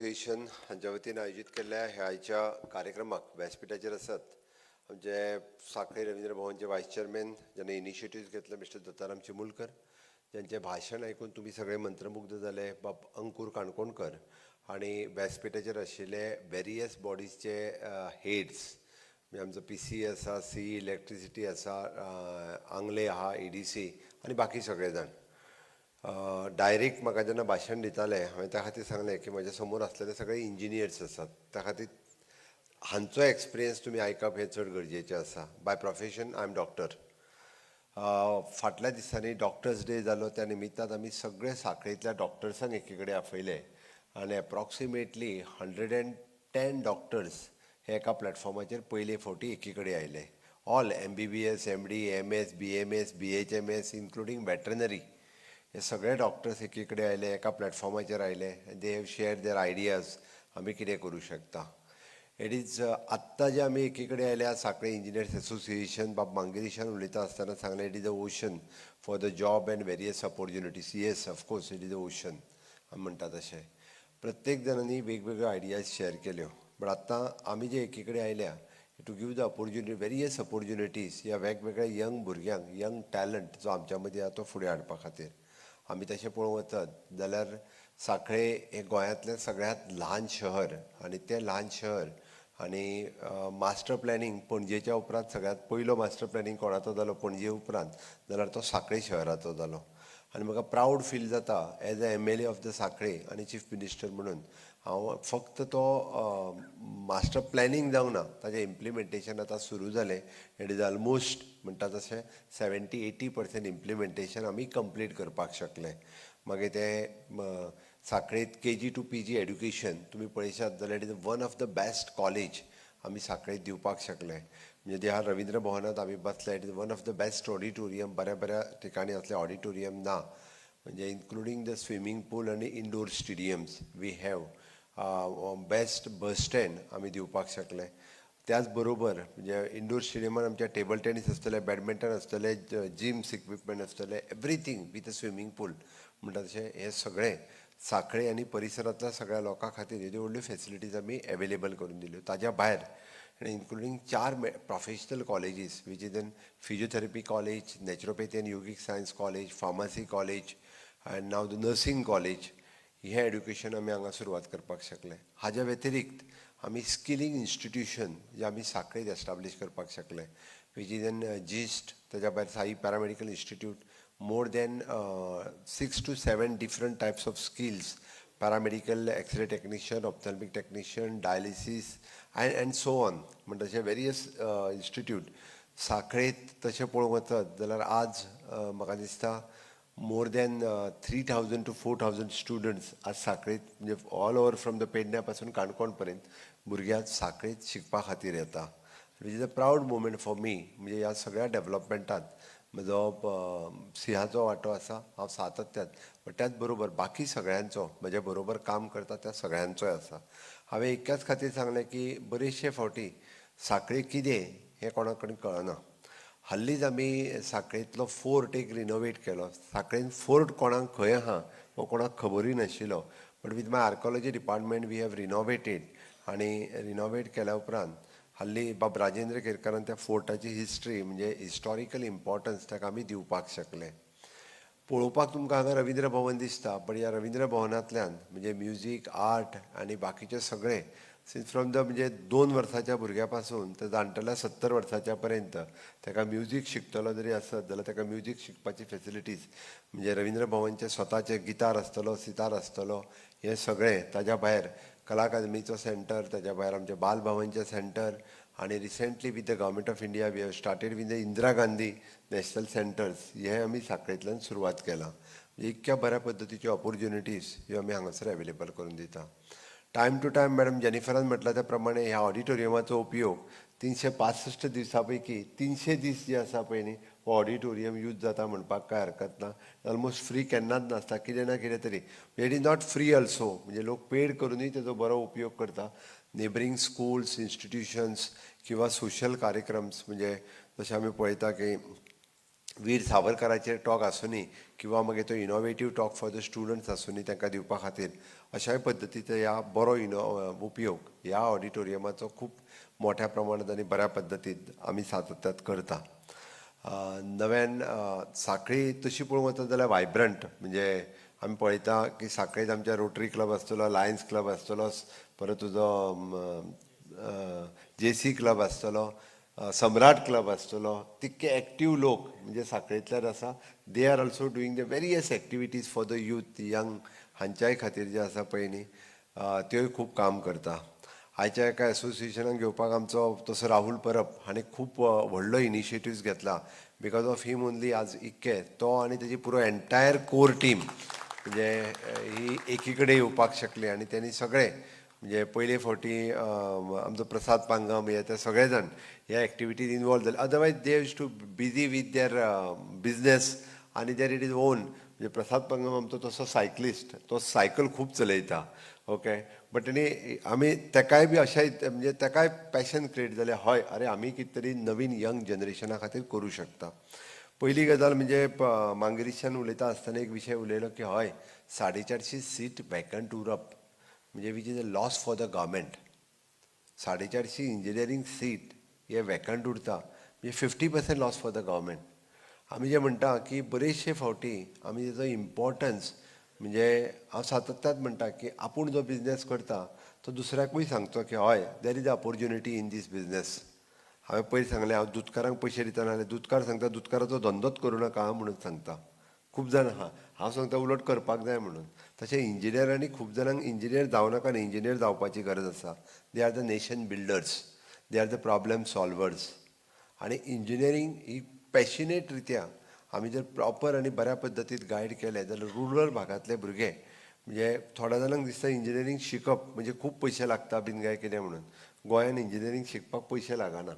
Association हांच्या वतीन आयोजीत केल्ल्या ह्या आयच्या कार्यक्रमाक व्यासपिठाचेर आसात आमचे साखळे रवींद्र भवनचे वायस चेअरमॅन, ज्यांनी इनिशिएटीव्ह घेतले, मिस्टर दत्ताराम चिमुलकर, ज्यांचें भाशण आयकून तुमी सगळे मंत्रमुग्ध जाले, बाब अंकूर काणकोणकर, आनी व्यासपिठाचेर आशिल्ले वेरियस बॉडीजचे हेड्स, म्हणजे आमचो पीसी आसा, सी इलेक्ट्रिसिटी आसा, आंगले आहा, ईडीसी आनी बाकी सगळे जाण. डायरेक्ट म्हाका जेन्ना भाशण दिताले, हांवें त्या खातीर सांगलें की म्हज्या समोर आसलेले सगळे इंजिनियर्स आसात, त्या खातीर हांचो एक्सपिरियन्स तुमी आयकप हें चड गरजेचें आसा. By profession I am doctor. फाटल्या दिसांनी डॉक्टर्स डे जालो, त्या निमित्तान आमी सगळे साखळेंतल्या डॉक्टर्सांक एकी कडेन आपयले आनी एप्रॉक्सिमेटली 110 डॉक्टर्स हे एका प्लॅटफॉर्माचेर पयले फावटी एकी कडेन आयले. All MBBS, MD, MS, BMS, BHMS, including veterinary, हे सगळे डॉक्टर्स एकी कडेन आयले, एका प्लॅटफॉर्माचेर आयले. They have share their ideas, आमी कितें करूं शकता. It is आत्तां जे आमी एकी कडेन आयल्या, साखळे इंजिनियर्स एसोसिएशन, बाब मांगिरीशान उलयता आसतना सांगलें, it is a ocean for the job and various opportunities. Yes, of course it is a ocean. आमी म्हणटा तशें प्रत्येक जाणांनी वेगवेगळ्यो आयडियाज शेअर केल्यो, बट आत्तां आमी जे एकी कडेन आयल्या to give the opportunity, various opportunities ह्या वेगवेगळ्या यंग भुरग्यांक, यंग टॅलंट जो आमच्या मदीं आहा तो फुडें हाडपा खातीर. आमी तशें पळोवंक वचत जाल्यार साखळे हें गोंयांतलें सगळ्यांत ल्हान शहर आनी तें ल्हान शहर आनी मास्टर प्लॅनिंग पणजेच्या उपरांत सगळ्यांत पयलो मास्टर प्लॅनिंग कोणाचो जालो पणजे उपरांत जाल्यार तो साखळे शहराचो जालो. आनी म्हाका प्रावड फील जाता as a MLA of the Sanquelim आनी चीफ मिनिस्टर म्हणून हांव फक्त तो मास्टर प्लॅनिंग जावंक ना, ताजें इम्प्लिमेंटेशन आतां सुरू जालें. It is almost म्हणटा तशें 70-80% इम्प्लिमेंटेशन आमी कंप्लीट करपाक शकले. मागीर तें साखळेंत KG to PG education तुमी पळयशात जाल्यार it is one of the best college आमी साखळेंत दिवपाक शकले. म्हणजे ह्या रवींद्र भवनांत आमी बसले, it is one of the best auditorium. बऱ्या बऱ्या ठिकाणी असले ऑडिटोरियम ना. म्हणजे इन्क्लुडींग the swimming pool आनी indoor stadiums we have, best bus stand आमी दिवपाक शकले. त्याच बरोबर म्हणजे इंडोर स्टेडियमान आमच्या टेबल टेनीस आसतलें, बॅडमिंटन आसतलें, जिम्स इक्विपमेंट आसतलें, everything with a swimming pool म्हणटा तशें हें सगळें साखळे आनी परिसरांतल्या सगळ्या लोकां खातीर येद्यो व्हडल्यो फेसिलिटीज आमी एवेलेबल करून दिल्यो. ताज्या भायर इन्क्लुडींग चार professional colleges, which is an physiotherapy college, naturopathy and yogic science college, pharmacy college and now the nursing college, हें एड्युकेशन आमी हांगा सुरवात करपाक शकले. हाज्या व्यतिरिक्त आमी स्किलिंग इन्स्टिट्यूशन जे आमी साखळेंत एस्टाब्लीश करपाक शकले, which is N gist, ताज्या भायर Sai paramedical institute, more than six to seven different types of skills, paramedical, X-ray technician, ophthalmic technician, dialysis and so on, म्हणटा तशें वेरियस इन्स्टिट्यूट साखळेंत. तशें पळोवंक वचत जाल्यार आज म्हाका दिसता more than 3,000 to 4,000 students आज साखळेंत, म्हणजे ऑल ओवर फ्रॉम the पेडण्या पासून काणकोण पर्यंत भुरग्यांक साखळेंत शिकपा खातीर येता, which is a proud moment for me. म्हणजे ह्या सगळ्या डेवलपमेंटात म्हजो सिंहाचो वांटो आसा. हांव सातत्यान, बट त्याच बरोबर बाकी सगळ्यांचो, म्हज्या बरोबर काम करता त्या सगळ्यांचोय आसा. हांवें एकाच खातीर सांगलें की बरेचशे फावटी साखळी कितें हें कोणा कडेन कळना. हल्लीच आमी साखळेंतलो फोर्ट एक रिनोवेट केलो. साखळेन फोर्ट कोणाक खंय आहा हो कोणाक खबरूय नाशिल्लो, but with my archaeology department we have renovated. आनी रिनोवेट केल्या उपरांत हल्ली बाब राजेंद्र केरकारान त्या फोर्टाची हिस्ट्री, म्हणजे हिस्टॉरिकल इम्पॉर्टन्स ताका आमी दिवपाक शकले. पळोवपाक तुमकां हांगा रवींद्र भवन दिसता, पण ह्या रवींद्र भवनांतल्यान म्हणजे म्युजीक, आर्ट आनी बाकीचें सगळें, सिन्स फ्रॉम the म्हणजे 2 वर्साच्या भुरग्या पासून ते जाणटेल्या 70 वर्साच्या पर्यंत, ताका म्युजीक शिकतलो जरी आसत जाल्यार ताका म्युजीक शिकपाची फेसिलिटीज, म्हणजे रवींद्र भवनचे स्वताचे गितार आसतलो, सितार आसतलो, हें सगळें. ताज्या भायर कला अकादमीचो सेंटर, ताज्या भायर आमचें बाल भवनचें सेंटर आनी recently with the Government of India we have started with the Indira Gandhi National centers, हें आमी साखळेंतल्यान सुरवात केलां. म्हणजे इतक्या बऱ्या पद्दतीच्यो ऑपॉर्च्युनिटीज ह्यो आमी हांगासर एवेलेबल करून दिता. टायम टू टायम मॅडम जेनिफरान म्हटलां त्या प्रमाणे ह्या ऑडिटोरियमाचो उपयोग 365 दिसां पैकी 300 दीस जे आसा पळय न्ही, हो ऑडिटोरियम यूज जाता म्हणपाक कांय हरकत ना. ऑलमोस्ट फ्री केन्नाच नासता, कितें ना कितें तरी. It is not free also, म्हणजे लोक पेड करुनूय तेजो बरो उपयोग करता. नेबरींग स्कुल्स, इन्स्टिट्युशन्स किंवा सोशल कार्यक्रम्स, म्हणजे जशें आमी पळयता की वीर सावरकराचेर टॉक आसुनी किंवा मागीर तो innovative talk for the students आसुनी, तांकां दिवपा खातीर अशाय पद्दतीचो ह्या बरो इनो उपयोग ह्या ऑडिटोरियमाचो खूब मोठ्या प्रमाणात आनी बऱ्या पद्दतीन आमी सातत्यात करता. नव्यान सांखळी तशी पळोवंक वचत जाल्यार वायब्रंट, म्हणजे आमी पळयता की सांखळेंत आमच्या रोटरी क्लब आसतलो, लायन्स क्लब आसतलो, परत तुजो जेसी क्लब आसतलो, सम्राट क्लब आसतलो. तितके एक्टीव लोक म्हणजे सांखळेंतल्यान आसा. They are also doing the various activities for the youth, young हांच्याय खातीर जे आसा पळय न्ही, त्योय खूब काम करता. आयच्या एका एसोसिएशनाक घेवपाक आमचो तसो राहुल परब हाणें खूब व्हडलो इनिशिएटिव्स घेतला. Because of him only आज इतके तो आनी तेजी पुरो एंटायर कोर टीम म्हणजे ही एकी कडेन येवपाक शकली. आनी तेणी सगळे म्हणजे पयले फावटी आमचो प्रसाद पांगम हे ते सगळे जाण ह्या एक्टिविटीज इनवॉल्व जाले. Otherwise they used to busy with their business आनी there it is own. म्हणजे प्रसाद पांगम आमचो तसो सायकलिस्ट, तो सायकल खूब चलयता, ओके, बट तेणी आमी तेकाय बी अशें म्हणजे तेकाय पॅशन क्रिएट जालें, हय, अरे आमी कितें तरी नवीन यंग जनरेशना खातीर करूं शकता. पयली गजाल म्हणजे मांगिरीशान उलयता आसतना एक विशय उलयलो की हय, 450 सीट वेकंट उरप म्हणजे which is a loss for the government. 450 engineering seat हे वेकंट उरता म्हणजे 50% loss for the government. आमी जे म्हणटा की बरेचशे फावटी आमी तेजो इम्पॉर्टन्स, म्हणजे हांव सातत्यात म्हणटा की आपूण जो बिजनेस करता तो दुसऱ्याकूय सांगचो की हय, there is a opportunity in this business. हांवें पयर सांगलें, हांव दुदकारांक पयशे दितना जाल्यार दुदकार सांगता, दुदकाराचो धंदोच करूं नाका म्हणून सांगता. खूब जाण आहा, हांव सांगता उलट करपाक जाय म्हणून. तशें इंजिनियरांनी खूब जाणांक इंजिनियर जावं नाका आनी इंजिनियर जावपाची गरज आसा. They are the nation builders, they are the problem solvers. आनी इंजिनियरींग ही पॅशनेट रित्या आमी जर प्रॉपर आनी बऱ्या पद्दतीन गायड केलें जाल्यार रुरल भागांतले भुरगे, म्हणजे थोड्या जाणांक दिसता इंजिनियरींग शिकप म्हणजे खूब पयशे लागता बीन काय कितें म्हणून. गोंयान इंजिनियरींग शिकपाक पयशे लागना,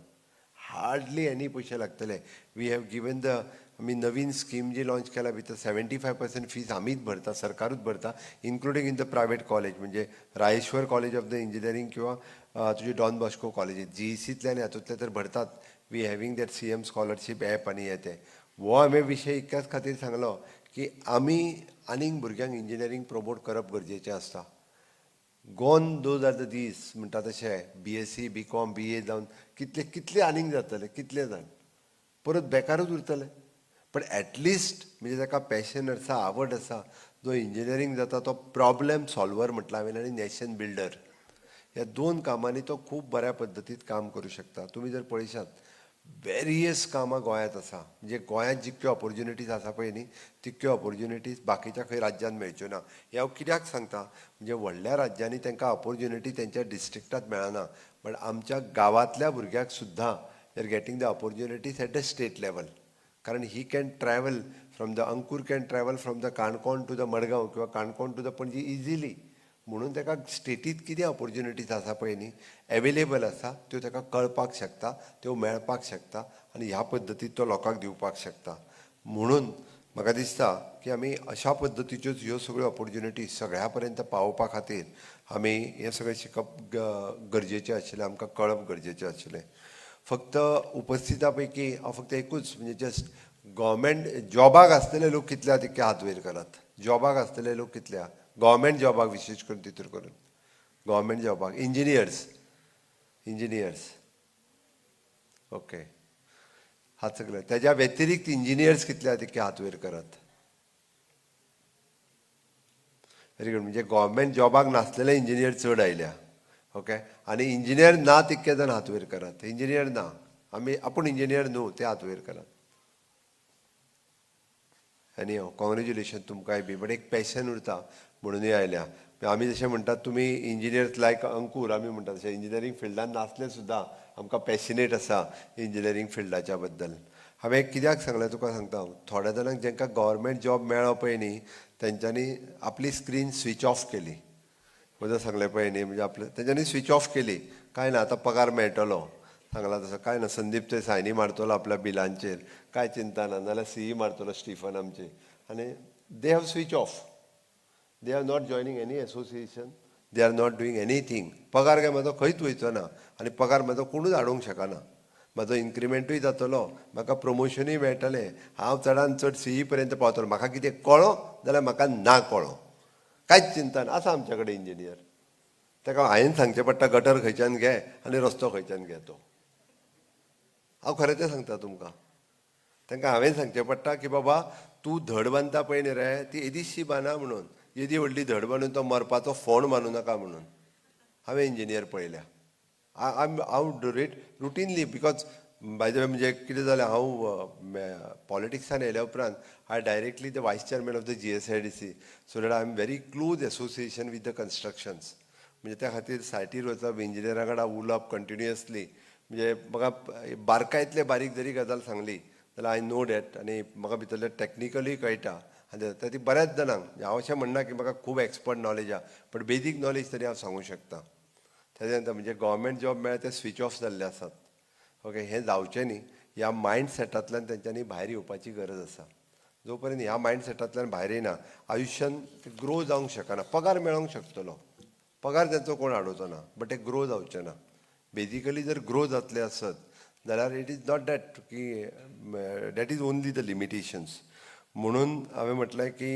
हार्डली एनी पयशे लागतले. We have given the आमी नवीन स्कीम जी लॉन्च केल्या भितर 75% फीज आमीच भरता, सरकारूच भरता, including in the private college, म्हणजे Rayeshwar college of the engineering किंवा तुजी डॉन बॉस्को कॉलेजीस, जीईसींतल्यान हातूंतले तर भरतात. We having that CM scholarship app. आनी हे ते हो हांवें विशय इतक्याच खातीर सांगलो की आमी आनीक भुरग्यांक इंजिनियरींग प्रमोट करप गरजेचें आसता. Gone those are the दीस म्हणटा तशें बीएससी, बीकॉम, बीए जावन कितले कितले आनीक जातले, कितले जाण परत बेकारूच उरतले. पण एटलिस्ट म्हणजे ताका पॅशन आसा, आवड आसा, जो इंजिनियरींग जाता तो प्रॉब्लेम सॉल्वर म्हटला हांवें आनी नॅशन बिल्डर. ह्या दोन कामांनी तो खूब बऱ्या पद्दतीन काम करूं शकता. तुमी जर पळयशात, वेरियस कामां गोंयांत आसा. म्हणजे गोंयांत जितक्यो ऑपोर्च्युनिटीज आसा पळय न्ही, तितक्यो ऑपोर्च्युनिटीज बाकीच्या खंय राज्यांत मेळच्यो ना. हें हांव कित्याक सांगता, म्हणजे व्हडल्या राज्यांनी तांकां ऑपोर्च्युनिटी तेंच्या डिस्ट्रिक्टात मेळना, बट आमच्या गांवांतल्या भुरग्याक सुद्दां they are getting the opportunities at the state level, कारण he can travel from the Ankur can travel from the Canacona to the Madgaon किंवा Canacona to the Panaji easily. म्हणून ताका स्टेटीत कितें ऑपोर्च्युनिटीज आसा पळय न्ही, एवेलेबल आसा, त्यो ताका कळपाक शकता, त्यो मेळपाक शकता आनी ह्या पद्दतीन तो लोकांक दिवपाक शकता. म्हणून म्हाका दिसता की आमी अशा पद्दतीच्योच ह्यो सगळ्यो ऑपोर्च्युनिटीज सगळ्या पर्यंत पावोवपा खातीर आमी हें सगळें शिकप गरजेचें आशिल्लें, आमकां कळप गरजेचें आशिल्लें. फक्त उपस्थिता पैकी हांव फक्त एकूच, म्हणजे जस्ट गव्हर्मेंट जॉबाक आसतले लोक कितले आहा तितके हात वयर करात. जॉबाक आसतले लोक कितले आहा, गव्हर्मेंट जॉबाक, विशेश करून तितूर करून गव्हर्मेंट जॉबाक, इंजिनियर्स, इंजिनियर्स, ओके, हात सगळे. त्याच्या व्यतिरिक्त इंजिनियर्स कितले आहा तितके हात वयर करात. Very good. म्हणजे गव्हर्मेंट जॉबाक नासलेले इंजिनियर चड आयल्या. ओके, आनी इंजिनियर ना तितके जाण हात वयर करात. इंजिनियर ना, आमी आपूण इंजिनियर न्हू ते हात वयर करात. आनी कॉंग्रेच्युलेशन तुमकांय बी. बट एक पॅशन उरता म्हणूनय आयल्या. आमी जशें म्हणटात तुमी इंजिनियर्स लायक अंकूर, आमी म्हणटात तशें इंजिनियरींग फिल्डान नासले सुद्दां आमकां पॅशनेट आसा इंजिनियरींग फिल्डाच्या बद्दल. हांवें कित्याक सांगलें तुका सांगता हांव. थोड्या जाणांक जांकां गव्हर्मेंट जॉब मेळ्ळो पळय न्ही, तेंच्यांनी आपली स्क्रीन स्विच ऑफ केली. वजा सांगलें पळय न्ही, म्हणजे आपलें तेंच्यांनी स्विच ऑफ केली. कांय ना, आतां पगार मेळटलो, सांगला तसो कांय ना, संदीप थंय सायनी मारतलो आपल्या बिलांचेर, कांय चिंता ना, नाल्यार सीई मारतलो स्टिफन आमचे. आनी they have switch off, they are not joining any association, they are not doing anything. पगार काय म्हजो खंयच वयचो ना आनी पगार म्हजो कोणूच हाडूंक शकना. म्हाजो इन्क्रिमेंटूय जातलो, म्हाका प्रमोशनूय मेळटलें, हांव चडान चड सीई पर्यंत पावतलो. म्हाका कितें कळो जाल्यार म्हाका ना कळो, कांयच चिंता ना. आसा आमच्या कडेन इंजिनियर, ताका हांवें सांगचें पडटा गटर खंयच्यान घे आनी रस्तो खंयच्यान घे तो. हांव खरें तें सांगता तुमकां. तांकां हांवें सांगचें पडटा की बाबा तूं धड बांदता पळय न्ही रे, ती येदीशी बांदा म्हणून, येदी व्हडली धड बांदून तो मरपाचो फोंड बांदू नाका म्हणून. हांवें इंजिनियर पळयल्या. हांव rate routinely, because by the way, म्हणजे कितें जालें, हांव पॉलिटिक्सान येयल्या उपरांत I directly the vice chairman of the GSIDC, so that I am very close association with the constructions. म्हणजे त्या खातीर सायटीर वचप, इंजिनियरा कडेन उलोवप कंटिन्युअसली, म्हणजे म्हाका बारकायतले बारीक जरी गजाल सांगली जाल्यार I know that आनी म्हाका भितरलें टॅक्निकली कळटा. आनी ती बऱ्याच जाणांक, म्हणजे हांव अशें म्हणना की म्हाका खूब एक्सपर्ट नॉलेज आहा, बट बेजीक नॉलेज तरी हांव सांगूंक शकता. तेज्या नंतर म्हणजे गव्हर्मेंट जॉब मेळ्ळा ते स्विच ऑफ जाल्ले आसात. ओके, हें जावचें न्ही. ह्या मायंड सेटांतल्यान तेंच्यांनी भायर येवपाची गरज आसा. जो पर्यंत ह्या मायंड सेटांतल्यान भायर येयना, आयुश्यान ग्रो जावंक शकना. पगार मेळोंक शकतलो, पगार तेंचो कोण आडोवचो ना, बट ते ग्रो जावचे ना. बेजिकली जर ग्रो जातले आसत जाल्यार it is not that की that is only the limitations. म्हणून हांवें म्हटलें की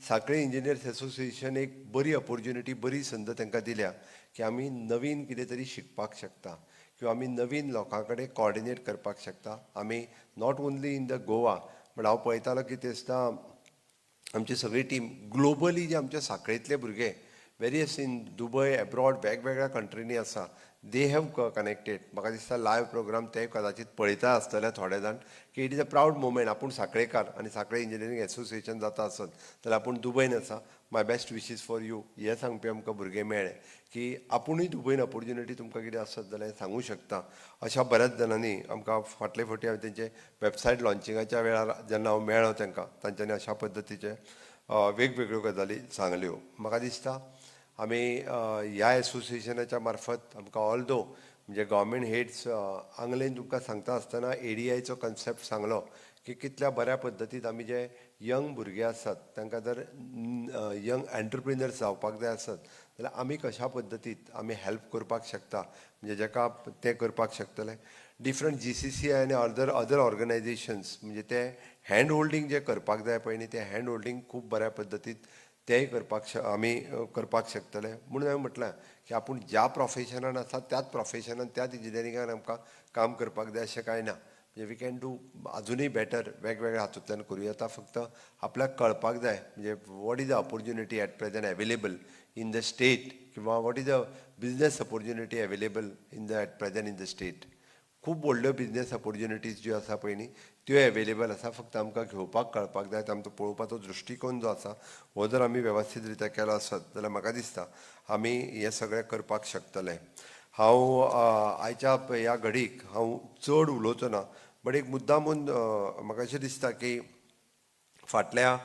सांखळे इंजिनियर्स एसोसिएशन एक बरी ऑपोर्च्युनिटी, बरी संद तांकां दिल्या की आमी नवीन कितें तरी शिकपाक शकता किंवा आमी नवीन लोकां कडेन कॉर्डिनेट करपाक शकता. आमी not only in the Goa, but हांव पळयतालो की ते दिसता आमची सगळी टीम ग्लोबली, जे आमच्या सांखळेंतले भुरगे वेरियस इन दुबय, एब्रॉड, वेगवेगळ्या कंट्रीनी आसा, they have connected. म्हाका दिसता लायव्ह प्रोग्राम ते कदाचित पळयता आसतले थोडे जाण की it is a proud moment, आपूण सांखळेकार आनी सांखळे इंजिनियरींग एसोसिएशन जाता आसत जाल्यार आपूण दुबयन आसा, my best wishes for you हे सांगपी आमकां भुरगे मेळ्ळे की आपुणूय दुबयन ऑपोर्च्युनिटी तुमकां कितें आसत जाल्यार सांगूं शकता. अशा बऱ्याच जाणांनी आमकां फाटले फावटी हांवें तेंचे वेबसायट लॉन्चिंगाच्या वेळार जेन्ना हांव मेळ्ळो तांकां, तांच्यांनी अशा पद्दतीचे वेगवेगळ्यो गजाली सांगल्यो. म्हाका दिसता आमी ह्या एसोसिएशनाच्या मार्फत आमकां ऑल्दो म्हणजे गव्हर्मेंट हेड्स आंगलेन तुमकां सांगता आसतना एडीआयचो कन्सेप्ट सांगलो की कितल्या बऱ्या पद्दतीन आमी जे यंग भुरगे आसात तांकां जर यंग एंटरप्रिनर्स जावपाक जाय आसत जाल्यार आमी कशा पद्दतीत आमी हेल्प करपाक शकता, म्हणजे जेका ते करपाक शकतले. डिफरंट जीसीसीआय आनी अदर अदर ऑर्गनायझेशन्स, म्हणजे ते हँड होल्डींग जे करपाक जाय पळय न्ही, ते हँड होल्डींग खूब बऱ्या पद्दतीत तेय करपाक आमी करपाक शकतले. म्हणून हांवें म्हटलें की आपूण ज्या प्रोफेशनान आसा त्याच प्रोफेशनान, त्याच इंजिनियरिंगान आमकां काम करपाक जाय अशें कांय ना. म्हणजे we can do अजुनूय बेटर, वेगवेगळ्या हातूंतल्यान करूं येता. फक्त आपल्याक कळपाक जाय म्हणजे what is the opportunity at present available in the state किंवा what is the business opportunity available in the at present in the state. खूब व्हडल्यो बिजनेस ऑपोर्च्युनिटीज ज्यो आसा पळय न्ही, त्यो एवेलेबल आसा, फक्त आमकां घेवपाक कळपाक जाय. आमचो पळोवपाचो दृश्टिकोन जो आसा हो जर आमी वेवस्थीत रित्या केलो आसत जाल्यार म्हाका दिसता आमी हें सगळें करपाक शकतले. हांव आयच्या ह्या घडीक हांव चड उलोवचो ना, बट एक मुद्दामून म्हाका अशें दिसता की फाटल्या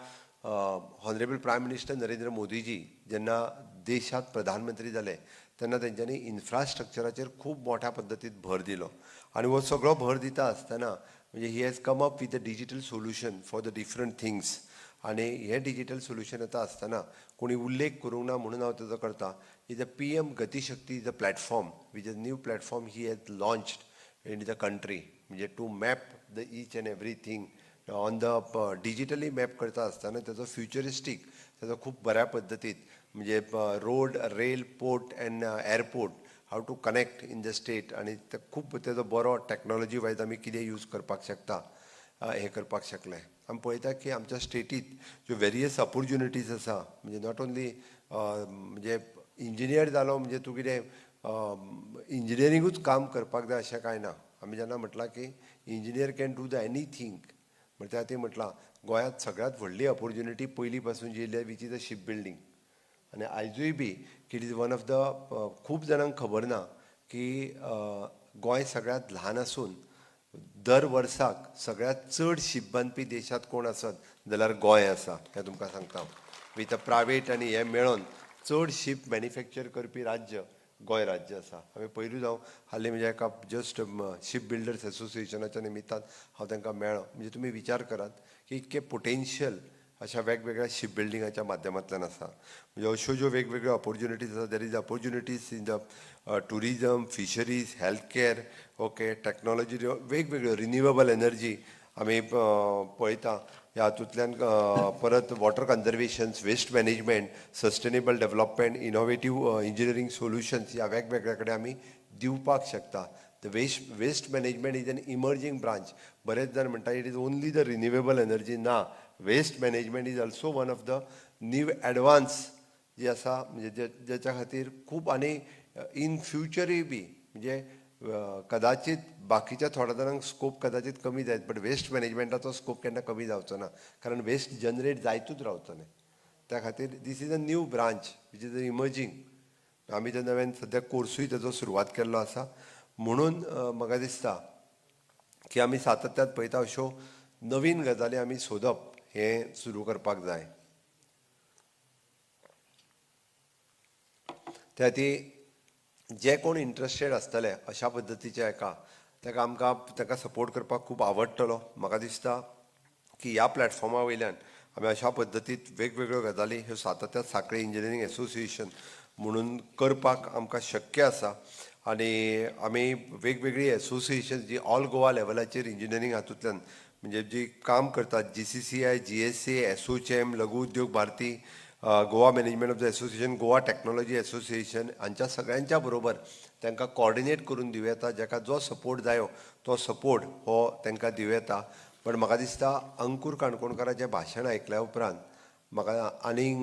ऑनरेबल प्रायम मिनिस्टर नरेंद्र मोदीजी जेन्ना देशांत प्रधानमंत्री जाले तेन्ना तेंच्यांनी इन्फ्रास्ट्रक्चराचेर खूब मोठ्या पद्दतीन भर दिलो आनी हो सगळो भर दिता आसतना म्हणजे he has come up with a digital solution for the different things. आनी हें डिजीटल सोल्युशन येता आसतना कोणी उल्लेख करूंक ना म्हणून हांव तेजो करता, is a PM Gatishakti is a platform which is new platform he has launched in the country, म्हणजे to map the each and everything on the digitally map करता आसतना तेजो फ्युचरिस्टीक तेजो खूब बऱ्या पद्दतीन म्हणजे road, rail, port and airport, how to connect in the state आनी ते खूब तेजो बरो टॅक्नोलॉजी वायज आमी कितें यूज करपाक शकता हें करपाक शकले. आमी पळयता की आमच्या स्टेटीत ज्यो वेरियस ऑपोर्च्युनिटीज आसा, म्हणजे not only म्हणजे इंजिनियर जालो म्हणजे तूं कितें इंजिनियरिंगूच काम करपाक जाय अशें कांय ना. आमी जेन्ना म्हटलां की engineer can do the anything, म्हळ्यार ती म्हटलां गोंयांत सगळ्यांत व्हडली ऑपोर्च्युनिटी पयलीं पासून जी येयल्या, which is a ship building. आनी आयजूय बी की it is one of the खूब जाणांक खबर ना की गोंय सगळ्यांत ल्हान आसून दर वर्साक सगळ्यांत चड शीप बांदपी देशांत कोण आसत जाल्यार गोंय आसा हें तुमकां सांगता. विथ अ प्रायवेट आनी हें मेळोन चड शीप मॅन्युफॅक्चर करपी राज्य गोंय राज्य आसा. हांवें पयरूच हांव हालीं म्हणजे एका जस्ट शीप बिल्डर्स एसोसिएशनाच्या निमित्तान हांव तांकां मेळ्ळो. म्हणजे तुमी विचार करात की इतकें पोटेन्शियल अशा वेगवेगळ्या शिप बिल्डिंगाच्या माध्यमांतल्यान आसा. म्हणजे अश्यो ज्यो वेगवेगळ्यो ऑपॉर्च्युनिटीज आसा, there is opportunities in the tourism, fisheries, health care, okay, technology, वेगवेगळ्यो रिन्युएबल एनर्जी आमी पळयता. ह्या हातूंतल्यान परत water conservations, waste management, sustainable development, innovative engineering solutions ह्या वेगवेगळ्या कडेन आमी दिवपाक शकता. The waste management is an emerging branch. बरेच जाण म्हणटा it is only the renewable energy. ना, waste management is also one of the new advance जी आसा, म्हणजे जेच्या खातीर खूब आनी इन फ्युचरूय बी म्हणजे कदाचित बाकीच्या थोड्या जाणांक स्कोप कदाचित कमी जायत, बट वेस्ट मॅनेजमेंटाचो स्कोप केन्ना कमी जावचो ना, कारण वेस्ट जनरेट जायतूच रावचो न्ही. त्या खातीर this is a new branch which is a emerging. आमी ते नव्यान सद्या कोर्सूय तेजो सुरवात केल्लो आसा. म्हणून म्हाका दिसता की आमी सातत्यात पळयता, अश्यो नवीन गजाली आमी सोदप हें सुरू करपाक जाय. त्या खातीर जे कोण इंट्रस्टेड आसतले अशा पद्दतीच्या हेका, ताका आमकां ताका सपोर्ट करपाक खूब आवडटलो. म्हाका दिसता की ह्या प्लॅटफॉर्मा वयल्यान आमी अशा पद्दतीत वेगवेगळ्यो गजाली ह्यो सातत्यात साखळे इंजिनियरींग एसोसिएशन म्हणून करपाक आमकां शक्य आसा. आनी आमी वेगवेगळी एसोसिएशन जी ऑल गोवा लेवलाचेर इंजिनियरींग हातूंतल्यान म्हणजे जी काम करतात, GCCI, GSA, ASSOCHAM, Laghu Udyog Bharati, Goa management of the association, Goa technology association हांच्या सगळ्यांच्या बरोबर तांकां कॉर्डिनेट करून दिवं येता. जाका जो सपोर्ट जायो तो सपोर्ट हो तांकां दिवं येता. पण म्हाका दिसता अंकूर काणकोणकाराचें भाशण आयकल्या उपरांत म्हाका आनीक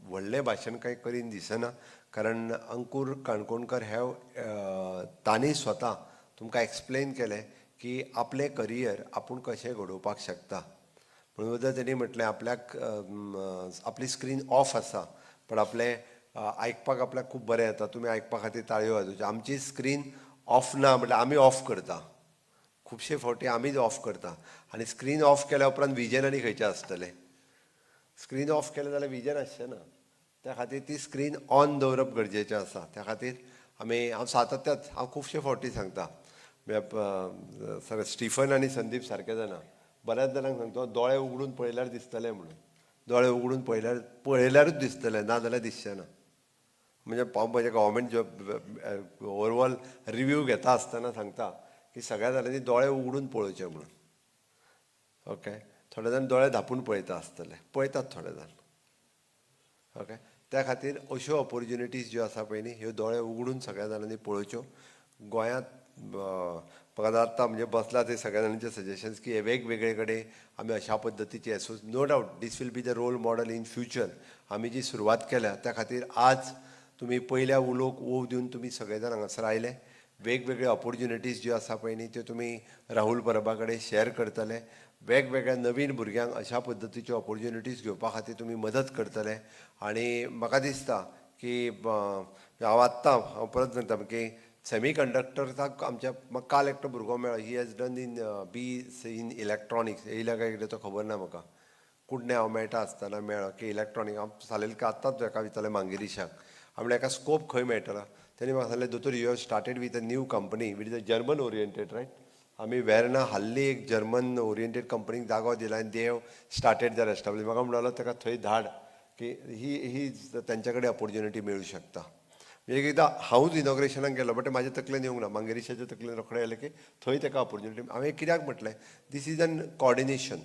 व्हडलें भाशण कांय करीन दिसना, कारण अंकूर काणकोणकर have तांणी स्वता तुमकां एक्सप्लेन केलें की आपलें करियर आपूण कशें घडोवपाक शकता. म्हणून जर तेणी म्हटलें आपल्याक आपली स्क्रीन ऑफ आसा, पण आपलें आयकपाक आपल्याक खूब बरें येता, तुमी आयकपा खातीर ताळयो वाजोवच्यो. आमची स्क्रीन ऑफ ना म्हटल्यार आमी ऑफ करता, खुबशे फावटी आमीच ऑफ करता. आनी स्क्रीन ऑफ केल्या उपरांत विजन आनी खंयचें आसतलें? स्क्रीन ऑफ केलें जाल्यार विजन आसचें ना. त्या खातीर ती स्क्रीन ऑन दवरप गरजेचें आसा. त्या खातीर आमी हांव सातत्यात हांव खुबशे फावटी सांगता, सगळे स्टिफन आनी संदीप सारके जाणा, बऱ्याच जाणांक सांगता, दोळे उगडून पळयल्यार दिसतलें म्हणून. दोळे उगडून पळयल्यारूच दिसतलें, ना जाल्यार दिसचें ना. म्हणजे हांव म्हजें गव्हर्मेंट जॉब ओवरऑल रिव्यू घेता आसतना सांगता की सगळ्या जाणांनी दोळे उगडून पळोवचे म्हणून. ओके, थोडे जाण दोळे धांपून पळयता आसतले, पळयतात थोडे जाण. ओके, त्या खातीर अश्यो ऑपॉर्च्युनिटीज ज्यो आसा पळय न्ही, ह्यो दोळे उगडून सगळ्या जाणांनी पळोवच्यो. गोंयांत म्हाका आतां म्हणजे बसला ते सगळ्या जाणांचे सजेशन्स की हे वेगवेगळे कडेन आमी अशा पद्दतीचे no doubt this will be the role model in future. आमी जी सुरवात केल्या त्या खातीर आज तुमी पयल्या उलोवक ओव दिवन तुमी सगळे जाण हांगासर आयले. वेगवेगळे ऑपॉर्च्युनिटीज ज्यो आसा पळय न्ही, त्यो तुमी राहुल परबा कडेन शेअर करतले. वेगवेगळ्या नवीन भुरग्यांक अशा पद्दतीच्यो ऑपॉर्च्युनिटीज घेवपा खातीर तुमी मदत करतले. आनी म्हाका दिसता की हांव आत्तां हांव परत सांगता की सेमी कंडक्टर्साक आमच्या म्हाका काल एकटो भुरगो मेळ्ळो, he has done in B in electronics येयल्या काय कितें तो खबर ना म्हाका. कुडणे हांव मेळटा आसतना मेळ्ळो की इलेक्ट्रॉनीक. हांव सालेलकार आत्तांच हेका विचारलें मांगिरीशाक, हांव म्हणलें हेका स्कोप खंय मेळटलो? तेणी म्हाका सांगलें, दोतोर, you have started with a new company which is a German oriented, right? आमी वेर्ना हाल्ली एक जर्मन ओरिएंटेड कंपनीक जागो दिला आनी they have started their establish. म्हाका म्हणलो ताका थंय धाड की ही ही तेंच्या कडेन ऑपॉर्च्युनिटी मेळूं शकता. म्हणजे एकदां हांवूच इनॉग्रेशनाक गेलो, बट म्हाज्या तकलेन येवंक ना, मांगेरीशाच्या तकलेन रोखडें आयलें की थंय ताका ऑपॉर्च्युनिटी. हांवें कित्याक म्हटलें, this is an coordination.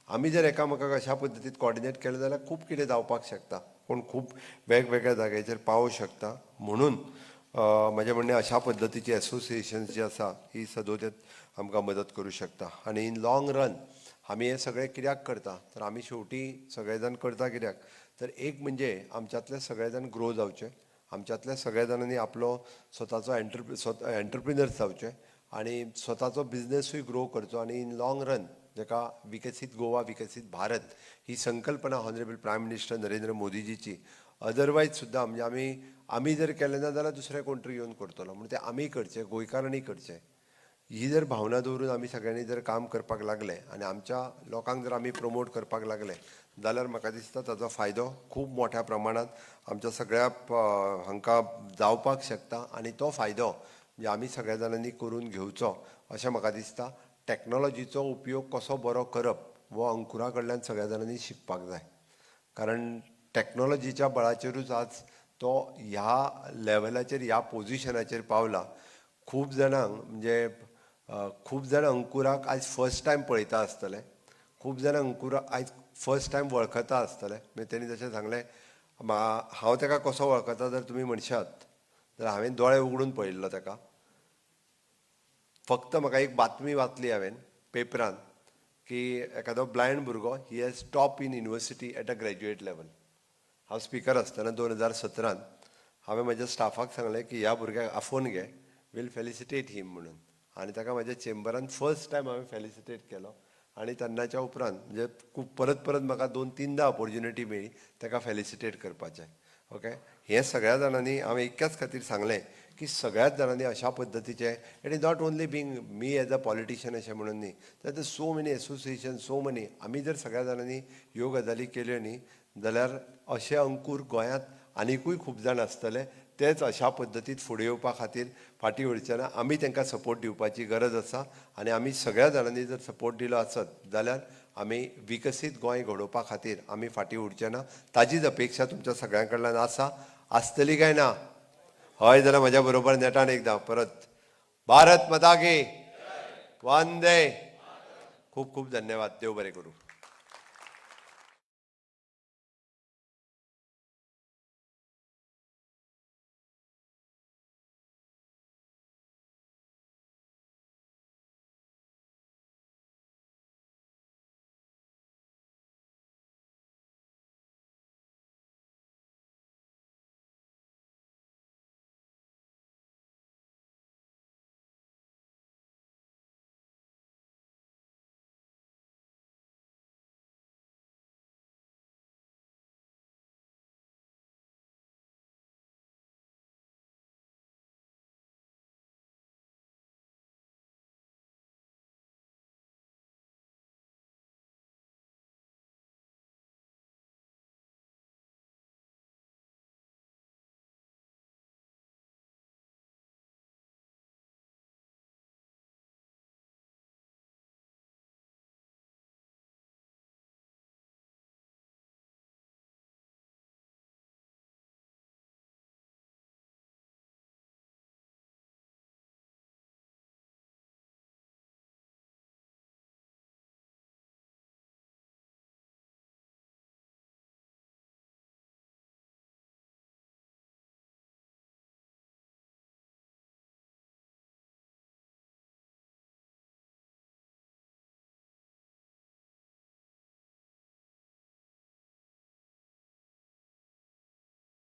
आमी जर एकामेकाक अशा पद्दतीन कॉर्डिनेट केलें जाल्यार खूब कितें जावपाक शकता, कोण खूब वेगवेगळ्या जाग्याचेर पावोंक शकता. म्हणून म्हजें म्हणणें अशा पद्दतीची एसोसिएशन्स जी आसा ही सदोदित आमकां मदत करूं शकता. आनी इन लाँग रन आमी हें सगळें कित्याक करता, तर आमी शेवटी सगळे जाण करता कित्याक, तर एक म्हणजे आमच्यांतले सगळे जाण ग्रो जावचे, आमच्यांतल्या सगळ्या जाणांनी आपलो स्वताचो एंटरप्रिनर्स जावचे आनी स्वताचो बिजनसूय ग्रो करचो. आनी इन लाँग रन जाका विकसीत गोवा विकसीत भारत ही संकल्पना ऑनरेबल प्रायम मिनिस्टर नरेंद्र मोदीजीची, अदरवायज सुद्दां म्हणजे आमी जर केलें ना जाल्यार दुसरे कोण तरी येवन करतलो, म्हणून तें आमी करचें, गोंयकारांनी करचें. ही जर भावना दवरून आमी सगळ्यांनी जर काम करपाक लागले आनी आमच्या लोकांक जर आमी प्रमोट करपाक लागले जाल्यार म्हाका दिसता ताचो फायदो खूब मोठ्या प्रमाणांत आमच्या सगळ्या हांकां जावपाक शकता. आनी तो फायदो म्हणजे आमी सगळ्या जाणांनी करून घेवचो अशें म्हाका दिसता. टॅक्नोलॉजीचो उपयोग कसो बरो करप हो अंकुरा कडल्यान सगळ्या जाणांनी शिकपाक जाय, कारण टॅक्नोलॉजीच्या बळाचेरूच आज तो ह्या लेवलाचेर, ह्या पोजिशनाचेर पावला. खूब जाणांक म्हणजे खूब जाणां अंकुराक आयज फर्स्ट टायम पळयता आसतले, खूब जाणां अंकुराक आयज फर्स्ट टायम वळखता आसतले. मागीर तेणी जशें सांगलें, हांव ताका कसो वळखता जर तुमी म्हणशात जाल्यार, हांवें दोळे उगडून पळयल्लो ताका. फक्त म्हाका एक बातमी वाचली हांवें पेपरान की एखादो ब्लायंड भुरगो, he has top in university at a graduate level. हांव स्पिकर आसतना 2017न हांवें म्हज्या स्टाफाक सांगलें की ह्या भुरग्याक आफोवन घे, वील फेलिसिटेट हिम म्हणून. आनी ताका म्हज्या चेंबरान फर्स्ट टायम हांवें फेलिसिटेट केलो आनी तेन्नाच्या उपरांत म्हणजे खूब परत परत म्हाका दोन तिनदां ऑपोर्च्युनिटी मेळ्ळी ताका फेलिसिटेट करपाचें. ओके, हें सगळ्या जाणांनी हांवें इतक्याच खातीर सांगलें की सगळ्याच जाणांनी अशा पद्दतीचें, it is not only being me as a politician अशें म्हणून न्ही, तर so many association, so many, आमी जर सगळ्या जाणांनी ह्यो गजाली केल्यो न्ही जाल्यार अशे अंकूर गोंयांत आनिकूय खूब जाण आसतले. तेच अशा पद्दतीत फुडें येवपा खातीर फाटीं उरचे ना. आमी तांकां सपोर्ट दिवपाची गरज आसा आनी आमी सगळ्या जाणांनी जर सपोर्ट दिलो आसत जाल्यार आमी विकसीत गोंय घडोवपा खातीर आमी फाटीं उरचे ना. ताजीच अपेक्षा तुमच्या सगळ्यां कडल्यान आसा. आसतली काय ना? हय जाल्यार म्हज्या बरोबर नेटान एकदां परत, भारत माता की! वंदे! खूब खूब धन्यवाद. देव बरें करूं.